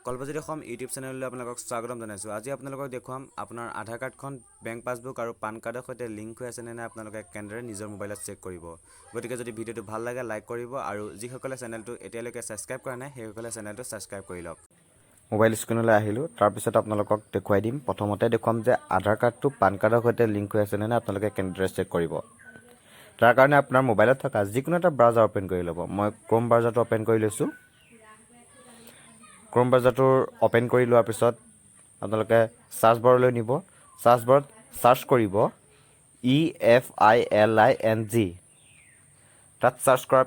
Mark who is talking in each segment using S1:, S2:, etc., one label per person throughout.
S1: Kalpajyoti Assam YouTube চেনেললৈ আপোনালোকক স্বাগতম জনাইছোঁ। আজি আপোনালোকক দেখুৱাম আপোনাৰ আধাৰ কাৰ্ডখন বেংক পাছবুক আৰু পান কাৰ্ডৰ সৈতে লিংক হৈ আছেনে নাই, আপোনালোকে কেনেদৰে নিজৰ মোবাইলত চেক কৰিব। গতিকে যদি ভিডিঅ'টো ভাল লাগে, লাইক কৰিব আৰু যিসকলে চেনেলটো এতিয়ালৈকে ছাবস্ক্ৰাইব কৰা নাই, সেইসকলে চেনেলটো ছাবস্ক্ৰাইব কৰি লওক। মোবাইল স্ক্ৰীণলৈ আহিলোঁ। তাৰপিছত আপোনালোকক দেখুৱাই দিম। প্ৰথমতে দেখুৱাম যে আধাৰ কাৰ্ডটো পান কাৰ্ডৰ সৈতে লিংক হৈ আছেনে নাই, আপোনালোকে কেনেদৰে চেক কৰিব। তাৰ কাৰণে আপোনাৰ মোবাইলত থকা যিকোনো এটা ব্ৰাউজাৰ অ'পেন কৰি ল'ব। মই ক্ৰ'ম ব্ৰাউজাৰটো অ'পেন কৰি লৈছোঁ। ক্ৰ'ম ব্ৰাউজাৰটোৰ অ'পেন কৰি লোৱাৰ পিছত আপোনালোকে চাৰ্চ বাৰলৈ নিব। চাৰ্চ বাৰত চাৰ্চ কৰিব EFILING। তাত চাৰ্চ কৰাৰ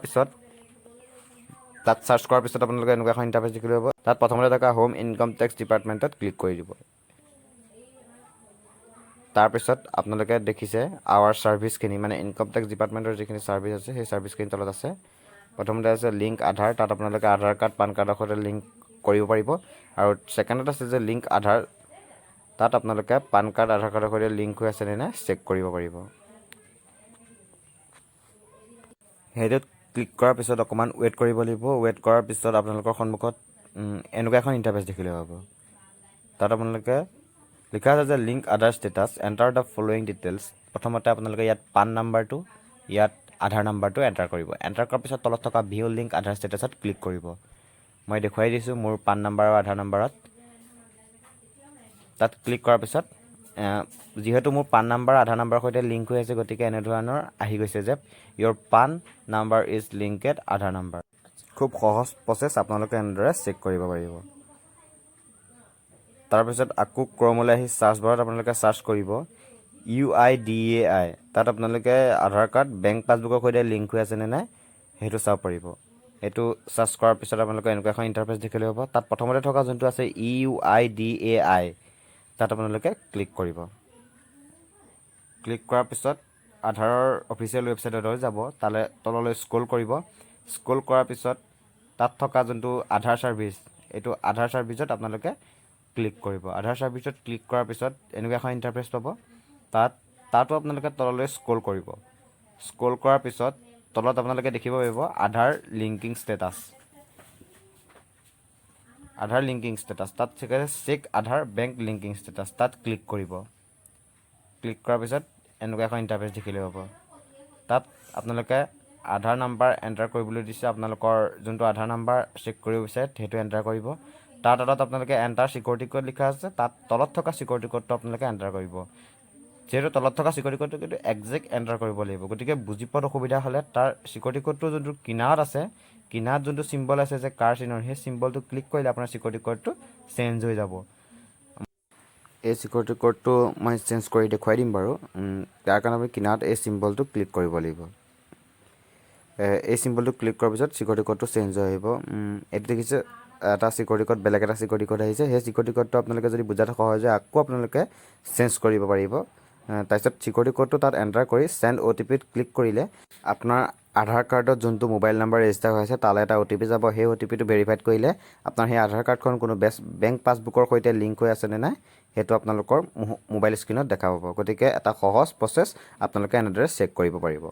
S1: পিছত আপোনালোকে এনেকুৱা এখন ইণ্টাৰফেচ দেখিবলৈ পাব। তাত প্ৰথমতে থকা হোম ইনকম টেক্স ডিপাৰ্টমেণ্টত ক্লিক কৰি দিব। তাৰপিছত আপোনালোকে দেখিছে আৱাৰ ছাৰ্ভিচখিনি, মানে ইনকম টেক্স ডিপাৰ্টমেণ্টৰ যিখিনি ছাৰ্ভিচ আছে, সেই ছাৰ্ভিচখিনি তলত আছে। প্ৰথমতে আছে লিংক আধাৰ। তাত আপোনালোকে আধাৰ কাৰ্ড পান কাৰ্ডৰ সৈতে লিংক কৰিব পাৰিব। আৰু ছেকেণ্ডত আছে যে লিংক আধাৰ, তাত আপোনালোকে পান কাৰ্ড আধাৰ কাৰ্ডৰ সৈতে লিংক হৈ আছেনে নাই চেক কৰিব পাৰিব। সেইটোত ক্লিক কৰাৰ পিছত অকণমান ৱেইট কৰিব লাগিব। ৱেইট কৰাৰ পিছত আপোনালোকৰ সন্মুখত এনেকুৱা এখন ইণ্টাৰফেচ দেখিবলৈ পাব। তাত আপোনালোকে লিখা আছে যে "Link Aadhaar status, enter the following details"। প্ৰথমতে আপোনালোকে ইয়াত পান নাম্বাৰটো, ইয়াত আধাৰ নাম্বাৰটো এণ্টাৰ কৰিব। এণ্টাৰ কৰাৰ পিছত তলত থকা ভিউ লিংক আধাৰ ষ্টেটাছত ক্লিক কৰিব। মই দেখুৱাই দিছোঁ মোৰ পান নাম্বাৰ আৰু আধাৰ নাম্বাৰত। তাত ক্লিক কৰাৰ পিছত যিহেতু মোৰ পান নাম্বাৰ আধাৰ নাম্বাৰৰ সৈতে লিংক হৈ আছে, গতিকে এনেধৰণৰ আহি গৈছে যে "Your PAN number is linked Aadhaar number"। খুব সহজ প্ৰচেছ, আপোনালোকে এনেদৰে চেক কৰিব পাৰিব। তাৰপিছত আকৌ ক্ৰমলৈ আহি চাৰ্চ বাৰত আপোনালোকে চাৰ্চ কৰিব ইউআইডিএআই। তাত আপোনালোকে আধাৰ কাৰ্ড বেংক পাছবুকৰ সৈতে লিংক হৈ আছেনে নাই, সেইটো চাব পাৰিব। এইটো চাৰ্চ কৰাৰ পিছত আপোনালোকে এনেকুৱা এখন ইণ্টাৰফেচ দেখিবলৈ পাব। তাত প্ৰথমতে থকা যোনটো আছে ইউআইডিএআই, তাত আপোনালোকে ক্লিক কৰিব। ক্লিক কৰাৰ পিছত আধাৰৰ অফিচিয়েল ৱেবছাইটলৈ যাব। তালৈ তললৈ স্ক্ৰল কৰিব। স্ক্ৰল কৰাৰ পিছত তাত থকা যোনটো আধাৰ ছাৰ্ভিচ, এইটো আধাৰ ছাৰ্ভিচত আপোনালোকে ক্লিক কৰিব। আধাৰ ছাৰ্ভিচত ক্লিক কৰাৰ পিছত এনেকুৱা এখন ইণ্টাৰফেচ পাব। তাতো আপোনালোকে তললৈ স্ক্ৰল কৰিব। স্ক্ৰল কৰাৰ পিছত তলত আপোনালোকে দেখিব পাৰিব আধাৰ লিংকিং ষ্টেটাছ। আধাৰ লিংকিং ষ্টেটাছ, তাত চেক আধাৰ বেংক লিংকিং ষ্টেটাছ, তাত ক্লিক কৰিব। ক্লিক কৰাৰ পিছত এনেকুৱা এখন ইণ্টাৰফেচ দেখিবলৈ পাব। তাত আপোনালোকে আধাৰ নাম্বাৰ এণ্টাৰ কৰিবলৈ দিছে। আপোনালোকৰ যোনটো আধাৰ নাম্বাৰ চেক কৰিব বিচাৰে, সেইটো এণ্টাৰ কৰিব। তাৰ তলত আপোনালোকে এণ্টাৰ চিকিউৰিটি ক'ড লিখা আছে। তাত তলত থকা চিকিউৰিটি ক'ডটো আপোনালোকে এণ্টাৰ কৰিব। যিহেতু তলত থকা চিকিউৰিটি ক'ডটো কিন্তু একজেক্ট এণ্টাৰ কৰিব লাগিব, গতিকে বুজি পোৱাত অসুবিধা হ'লে তাৰ চিকিউৰিটি ক'ডটো যোনটো কিনাৰত আছে, কিনাৰত যোনটো চিম্বল আছে যে কাৰ চিনৰ, সেই চিম্বলটো ক্লিক কৰিলে আপোনাৰ চিকিউৰিটি ক'ডটো চেঞ্জ হৈ যাব। এই চিকিউৰিটি ক'ডটো মই চেঞ্জ কৰি দেখুৱাই দিম বাৰু। তাৰ কাৰণে আপুনি কিনাৰত এই চিম্বলটো ক্লিক কৰিব লাগিব। এই চিম্বলটো ক্লিক কৰাৰ পিছত চিকিউৰিটি ক'ডটো চেঞ্জ হৈ আহিব। এইটো দেখিছে, এটা চিকিউৰিটি ক'ড, বেলেগ এটা চিকিউৰিটি ক'ড আহিছে। সেই চিকিউৰিটি ক'ডটো আপোনালোকে যদি বুজাত সহজ হয়, আকৌ আপোনালোকে চেঞ্জ কৰিব পাৰিব। তাৰপিছত চিকিউৰিটি ক'ডটো তাত এণ্টাৰ কৰি চেণ্ড অ'টিপিত ক্লিক কৰিলে আপোনাৰ আধাৰ কাৰ্ডত যোনটো মোবাইল নাম্বাৰ ৰেজিষ্টাৰ হৈ আছে, তালৈ এটা অ'টিপি যাব। সেই অ'টিপিটো ভেৰিফাইড কৰিলে আপোনাৰ সেই আধাৰ কাৰ্ডখন কোনো বেংক পাছবুকৰ সৈতে লিংক হৈ আছেনে নাই, সেইটো আপোনালোকৰ মোবাইল স্ক্ৰীণত দেখা পাব। গতিকে এটা সহজ প্ৰচেছ, আপোনালোকে এনেদৰে চেক কৰিব পাৰিব।